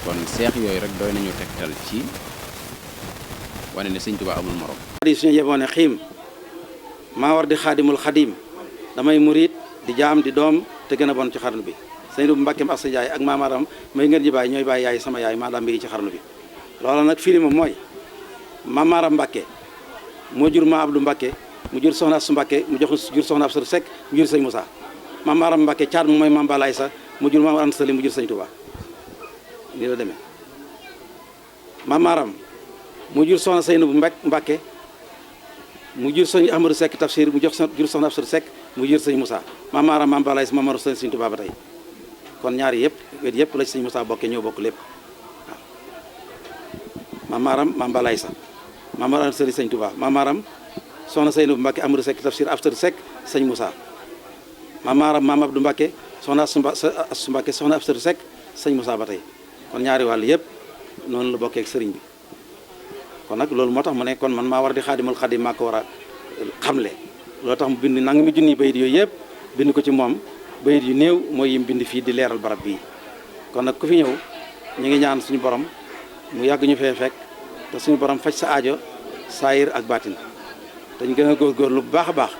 kon seex yooyu rek doy nañu tegtal ci wane ne sëñ Tuubaa amul morom. di suñu yeboone xiim maa war di xaadimul xadim damay murit di jaam di doom te gën a bon ci xarnu bi sëñ bu Mbàkkeem ak sa jaay ak maamaaram may ngeen ji baay ñooy baay yaay sama yaay maa daam bi ci xarnu bi loola nag firi ma mooy maamaaram Mbàkke moo jur ma Abdou Mbàkke mu jur soxna Asu Mbàkke mu jox jur soxna Abdou Seck mu jur sëñ Moussa maamaaram Mbàkke caat mu mooy maam Balaay sa mu jur maam Anta Sali mu jur sëñ Tuubaa lii la demee maamaaram mu jur soxna Seynu bu Mbàkke mu jur sëñ Ahmadou Seck tafsir mu jox jur soxna Abdou Seck mu jur sëñ Moussa maamaaram maam Balaay sa maamaaru sëñ Tuubaa ba tey kon ñaari yëpp wet yëpp la ci sëñ Moussa bokkee ñoo bokk lépp waaw maamaaram maam Balaay sa maamaaram sëriñ sëñ Tuubaa maamaaram soxna Seynu bu Mbàkke Ahmadou Seck tafsir Abdou Seck sëñ Moussa maamaaram maam Abdou Mbàkke soxna Asu Mbàkke soxna Abdou Seck sëñ Moussa ba tey kon ñaari wàll yëpp noonu la bokkee ak sëriñ bi kon nag loolu moo tax mu ne kon man maa war di xaadimul xadim maa ko war a xamle loolu tax mu bind nangami junni bayit yooyu yëpp bind ko ci moom bayit yu néew mooy yim bind fii di leeral barab bii kon nag ku fi ñëw ñu ngi ñaan suñu borom mu yàgg ñu fee fekk te suñu borom faj sa aajo saayir ak baatin te ñu gën a góorgóorlu bu baax a baax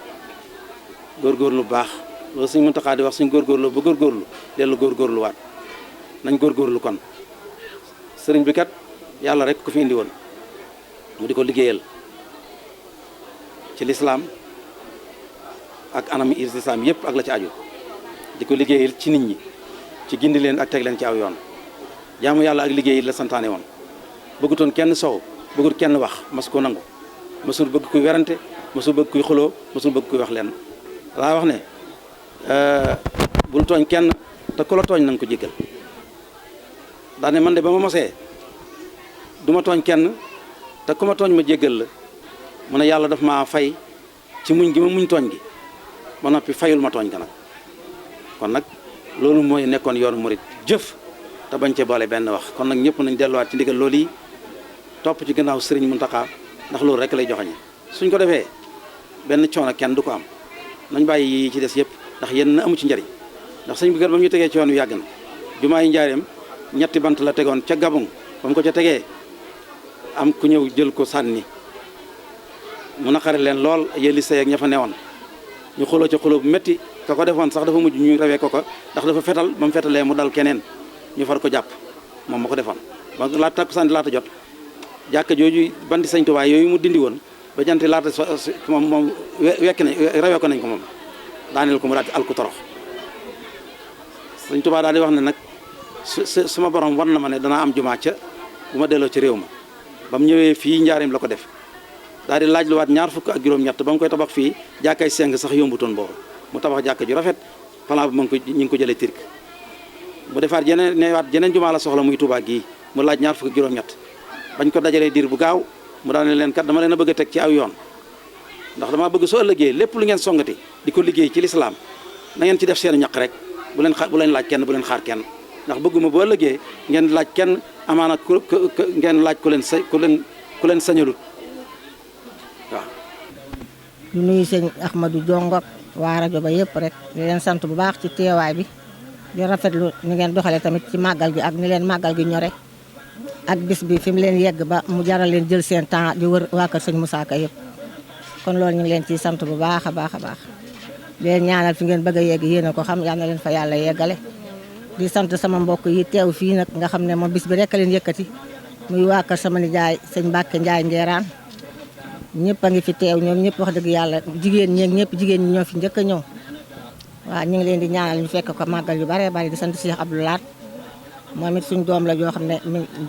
góorgóorlu bu baax loolu suñu Muntaxaa di wax suñu góorgóorlu ba góorgóorlu dellu góorgóorluwaat nañ góorgóorlu kon sëriñ bi kat yàlla rek ku fi indi woon mu di ko liggéeyal ci lislaam ak anam lislaam yëpp ak la ci aju di ko liggéeyal ci nit ñi ci gindi leen ak teg leen ci aw yoon jaamu yàlla ak liggéey la santaane woon bëggutoon kenn sow bëggut kenn wax mas ko nangu masul bëgg kuy werante masul bëgg kuy xuloo masul bëgg kuy wax leen laa wax ne bul tooñ kenn te ku la tooñ na nga ko jéggal daane man de ba ma mosee du ma tooñ kenn te ku ma tooñ ma jéggal la mu ne yàlla daf maa fay ci muñ gi ma muñ tooñ gi ba noppi fayul ma tooñ ka nag kon nag loolu mooy nekkoon yoonu murit jëf te bañ cee boole benn wax kon nag ñëpp nañ delluwaat ci ndigal loolu yi topp ci gannaaw sëriñ Muntaxa ndax loolu rek lay joxañe suñ ko defee benn coono kenn du ko am nañ bàyyi yi ci des yëpp ndax yenn amu ci njariñ ndax sëñ bi kat ba mu ñu tegee ci yoon wi yàgg na jumaa yi njaareem ñetti bant la tegoon ca Gabon ba mu ko ca tegee am ku ñëw jël ko sànni mu naqare leen lool yëli say ak ña fa newoon ñu xuloo ca xuloo bu métti ka ko defoon sax dafa mujj ñu rawee ko ndax dafa fetal ba mu fetalee mu dal keneen ñu far ko jàpp moom ma ko defoon ba laata takku sànni laata jot jàkka jooju bandi sëñ Tuubaa yooyu mu dindi woon ba janti laata moom wekk nañ rawee ko nañ ko moom daaneel ko mu daal di alku torox sëñ Tuubaa daal di wax ne nag suma borom war na ma ne danaa am jumaa ca bu ma delloo ci réew ma ba mu ñëwee fii njaareem la ko def daal di laaj lu waat ñaar fukk ak juróom-ñett ba mu koy tabax fii jàkkay seng sax yombutoon boobu mu tabax jàkka ju rafet plan bi ñu ngi ko jëlee Turc mu defaat jeneen jumaa la soxla muy Tuubaa gii mu laaj ñaar fukk ak juróom-ñett bañ ko dajalee diir bu gaaw mu daal ne leen kat dama leen a bëgg a teg ci aw yoon ndax damaa bëgg soo ëllëgee lépp lu ngeen songati di ko liggéey ci lislaam na ngeen ci def seen ñaq rek bu leen laaj kenn bu leen xaar kenn ndax bëgguma bu ëllëgee ngeen laaj kenn amaana ngeen laaj ku leen sañalut waaw. ñu nuyu sëñ Ahmadou Jongok waa rajo ba yëpp rek di leen sant bu baax ci teewaay bi di rafetlu ni ngeen doxalee tamit ci màggal gi ak ni leen màggal gi ñore ak bis bi fi mu leen yegg ba mu jaral leen jël seen temps di wër waa kër sëñ Moussa Ka yëpp kon loolu ñu ngi leen ciy sant bu baax a baax a baax di leen ñaanal fi ngeen bëgg a yegg yéen a ko xam yal na leen fa yàlla yeggale di sant sama mbokk yi teew fii nag nga xam ne moom bis bi rek a leen yëkkati muy waa kër sama nijaay sëñ Mbàkke Njaay Ngeeraan ñëpp a ngi fi teew ñoom ñëpp wax dëgg yàlla jigéen ñeeg ñëpp jigéen ñi ñoo fi njëkk a ñëw waaw ñu ngi leen di ñaanal ñu fekk ko màggal yu bare bari di sant Cheikh Abdou Lahat moom it suñ doom la joo xam ne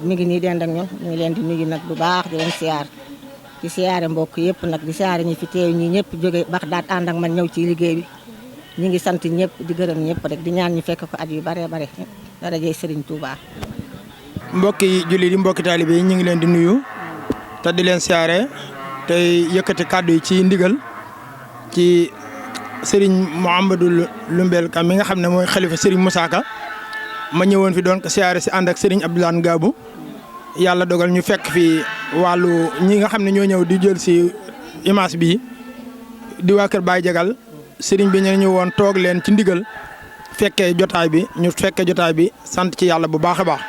mi ngi nii dend ak ñun ñu ngi leen di nuyu nag bu baax di leen siyaar di siyaare mbokk yëpp nag di siyaare ñi fi teew ñi ñëpp jóge Baxdaad ànd ak man ñëw ci liggéey bi ñu ngi sant ñëpp di gërëm ñëpp rek di ñaan ñu fekk ko at yu bare bare darajey Serigne Touba. mbokki jullit yi mbokki taalibe yi ñu ngi leen di nuyu te di leen siyaare tey yëkkati kàddu yi ci ndigal ci Serigne Mouhamadou Lumbel Ka mi nga xam ne mooy xalifa Serigne Moussa Ka ma ñëwoon fi doon ko siyaare si ànd ak Serigne Abdoulaye Ngabou yàlla dogal ñu fekk fi wàllu ñi nga xam ne ñoo ñëw di jël si image bi di waa kër Baye Jagal Serigne bi ñu woon toog leen ci ndigal fekkee jotaay bi ñu fekkee jotaay bi sant ci yàlla bu baax a baax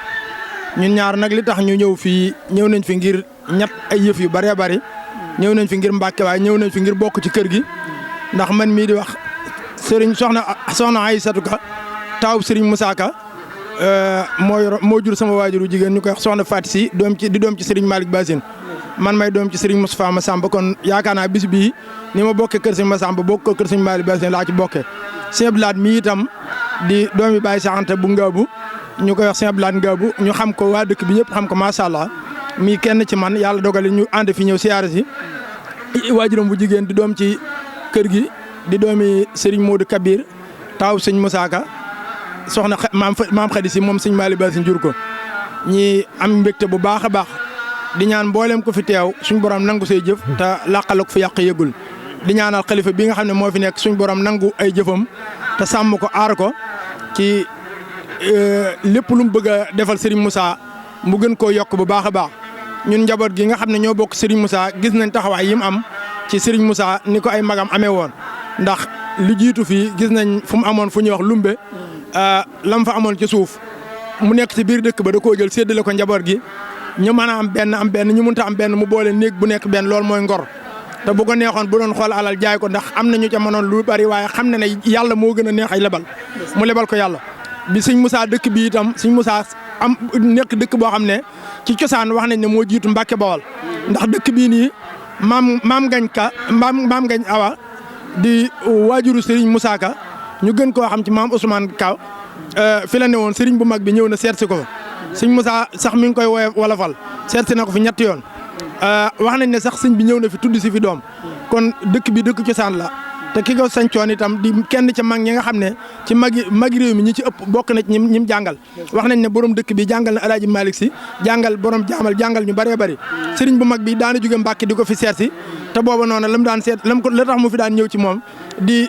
ñun ñaar nag li tax ñu ñëw nañ fi ngir ñett ay yëf yu bëree bëri ñëw nañ fi ngir Mbàkke waaye ñëw nañ fi ngir bokk ci kër gi ndax man mii di wax sëriñ soxna Aysatu Ka taaw sëriñ Moussa Ka moo jur sama waajuru jigéen ñu koy wax soxna Fatou Si di doom ci sëriñ Malick Basine man may doom ci sëriñ Moustapha Massamba kon yaakaar naa bis bii ni ma bokkee kër sëriñ Massamba bokk ko kër sëriñ Malick Basine laa ci bokkee Sëñ Abdou Lahad mii itam di doomi Baye Saxante bu Ngaabu ñu koy wax Sëñ Abdou Lahad Ngaabu ñu xam ko waa dëkk bi ñëpp xam ko macha allah mii kenn ci man yàlla dogali ñu ànd fi ñëw siyaare si waajuram bu jigéen di doom ci kër gi di doomi Serigne Modou Kabir taaw sëñ Moussa Ka soxna maam Khady Si moom sëñ Malick Basine jur ko ñi am mbégte bu baax a baax di ñaan mboolem ko fi teew suñ borom nangu say jëf te làqal ko fi yàq yëgul di ñaanal xalifa bi nga xam ne moo fi nekk suñ borom nangu ay jëfam te sàmm ko aar ko ci lépp lu mu bëgg a defal Serigne Moussa mu gën koo yokk bu baax a baax ñun njaboot gi nga xam ne ñoo bokk Serigne Moussa gis nañ taxawaay yi mu am ci Serigne Moussa ni ko ay magam amee woon ndax lu jiitu fii gis nañ fu mu amoon fu ñuy wax lumbe lam fa amoon ci suuf mu nekk ci biir dëkk ba da koo jël séddale ko njaboot gi ñu mën a am benn ñu mënta am benn mu boole néeg bu nekk benn loolu mooy ngor te bu ko neexoon bu doon xool alal jaay ko ndax am na ñu ca mënoon lu bari waaye xam na ne yàlla moo gën a neex ay lebal mu lebal ko yàlla bi sëñ Moussa dëkk bi itam sëñ Moussa am nekk dëkk boo xam ne ci cosaan wax nañ ne moo jiitu Mbàkke Bawol ndax dëkk bii nii maam gañ awa di waajuru Serigne Moussa Ka ñu gën koo xam ci maam Ousmane Ka fi la ne woon Serigne bu mag bi ñëw na seet si ko sëñ Moussa sax mi ngi koy woowee wolofal seet si na ko fi ñetti yoon wax nañ ne sax sëñ bi ñëw na fi tudd si fi doom kon dëkk bi dëkk cosaan la te ki ko sañcoon itam di kenn ca mag ñi nga xam ne ci magi réew mi ñi ci ëpp bokk na ci ñim jàngal wax nañ ne borom dëkk bi jàngal na Alaaji Malick Si jàngal borom jaamal jàngal ñu bëree bëri sëriñ bu mag bi daana jóge Mbàkke di ko fi seet si te booba noonu la mu daan seet la tax mu fi daan ñëw ci moom di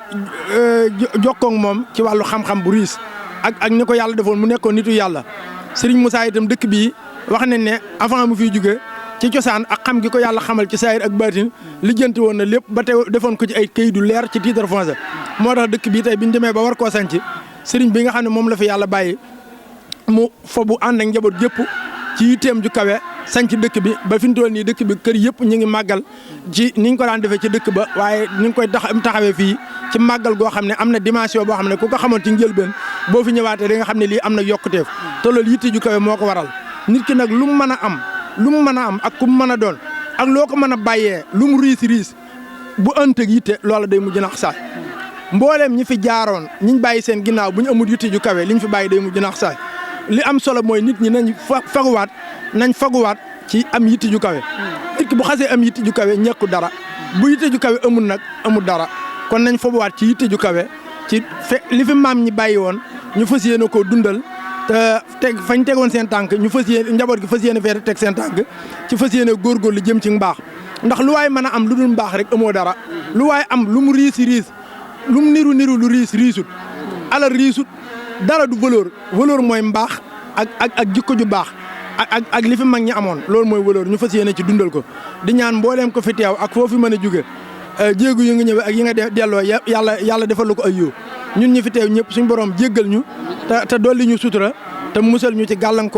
jokkoo ak moom ci wàllu xam-xam bu riis ak ni ko yàlla defoon mu nekkoon nitu yàlla sëriñ Moussa itam dëkk bii wax nañ ne avant mu fiy jóge ci cosaan ak xam gi ko yàlla xamal ci saayir ak baatin lijjanti woon na lépp ba tey defoon ko ci ay këyit du leer ci titre foncier moo tax dëkk bii tey bi ñu demee ba war koo sanc sëriñ bi nga xam ne moom la fi yàlla bàyyi mu fa bu ànd ak njaboot yëpp ci yitteem ju kawe sanc dëkk bi ba fi mu toll nii dëkk bi kër yëpp ñu ngi màggal ci ni ñu ko daan defee ci dëkk ba waaye ni ñu koy taxawee fii ci màggal goo xam ne am na dimension boo xam ne ku ko xamoon ci njëlbeen boo fi ñëwaatee da nga xam ne lii am na yokkuteef te loolu yitte ju kawe moo ko waral nit ki nag lu mu mën a am lu mu mën a am ak ku mu mën a doon ak loo ko mën a bàyyee lu mu riis bu ëntëg yitte loola day mujj nax saay mbooleem ñi fi jaaroon ñiñ bàyyi seen ginnaaw bu ñu amul yitte ju kawe liñ fi bàyyi day mujj nax saay li am solo mooy nit ñi nañ faguwaat ci am yitte ju kawe nit ki bu xasee am yitte ju kawe ñekku dara bu yitte ju kawe amul nag amul dara kon nañ faguwaat ci yitte ju kawe ci li fi maam ñi bàyyi woon ñu fas yéene koo dundal te fañ tegoon seen tànk ñu fas yéene njaboot gi fas yéene fee teg seen tànk ci fas yéene góorgóorlu jëm ci mbaax ndax lu waay mën a am lu dul mbaax rek amoo dara lu waay am lu mu riis lu mu niru lu riisut alal riisut dara du valeur mooy mbaax ak jikko ju baax ak li fi mag ñi amoon loolu mooy valeur ñu fas yéene ci dundal ko di ñaan mbooleem ko fi teew ak foofu mën a jóge jéegu yi nga ñëwee ak yi nga delloo yàlla defal la ko ay yiw ñun ñi fi teew ñëpp suñu borom jéggal ñu te dolli ñu sutura te musal ñu ci gàllankoor